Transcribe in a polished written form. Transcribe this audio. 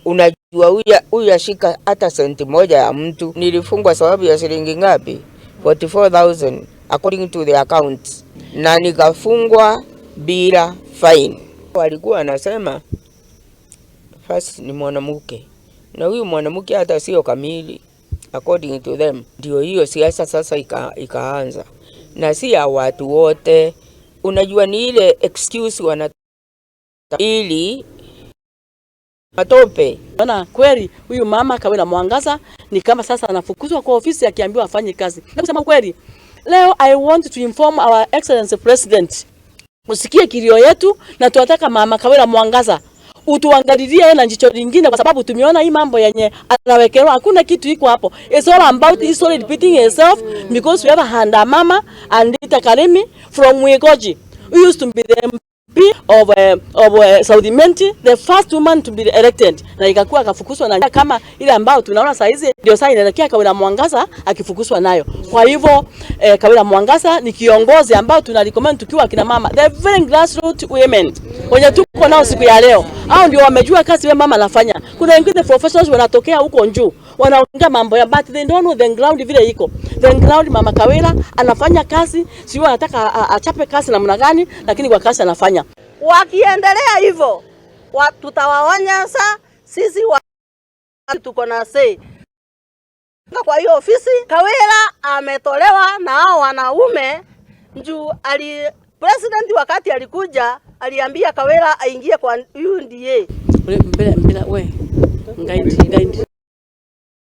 Unajua huyu ashika hata senti moja ya mtu. Nilifungwa sababu ya shilingi ngapi? 44,000 according to the accounts, na nikafungwa bila fine. Walikuwa wanasema first ni mwanamke, na huyu mwanamke hata sio kamili according to them. Ndio hiyo siasa sasa ikaanza, na si ya watu wote. Unajua ni ile excuse wana ili matope. Ona kweli huyu mama Kawira Mwangaza ni kama sasa anafukuzwa kwa ofisi akiambiwa afanye kazi. Na kusema kweli, leo I want to inform our excellency president, usikie kilio yetu, na tunataka mama Kawira Mwangaza utuangalilie na jicho lingine, kwa sababu tumeona hii mambo yenye anawekelewa, hakuna kitu iko hapo. It's all about history repeating itself because we have a mama Anita Karimi from Mwigoji who used to be the MP of South Imenti, the first woman to be elected, na ikakuwa akafukuzwa na kama ile ambayo tunaona saa hizi ndio sasa inaelekea Kawira Mwangaza akifukuzwa nayo. Kwa hivyo Kawira Mwangaza ni kiongozi ambao tuna recommend tukiwa kina mama, the very grassroots women wenye tuko nao siku ya leo, hao ndio wamejua kazi we mama anafanya. Kuna wengine professionals wanatokea huko juu wanaongea mambo ya, but they don't know the ground vile iko the ground. Mama Kawira anafanya kazi, sio anataka achape kazi namna gani, lakini kwa kazi anafanya. Wakiendelea hivyo tutawaonyesha sisi tuko na say kwa hiyo ofisi. Kawira ametolewa na hao wanaume juu ali president wakati alikuja aliambia Kawira aingie kwa UDA. Mbele mbele we ngaindi ngaindi.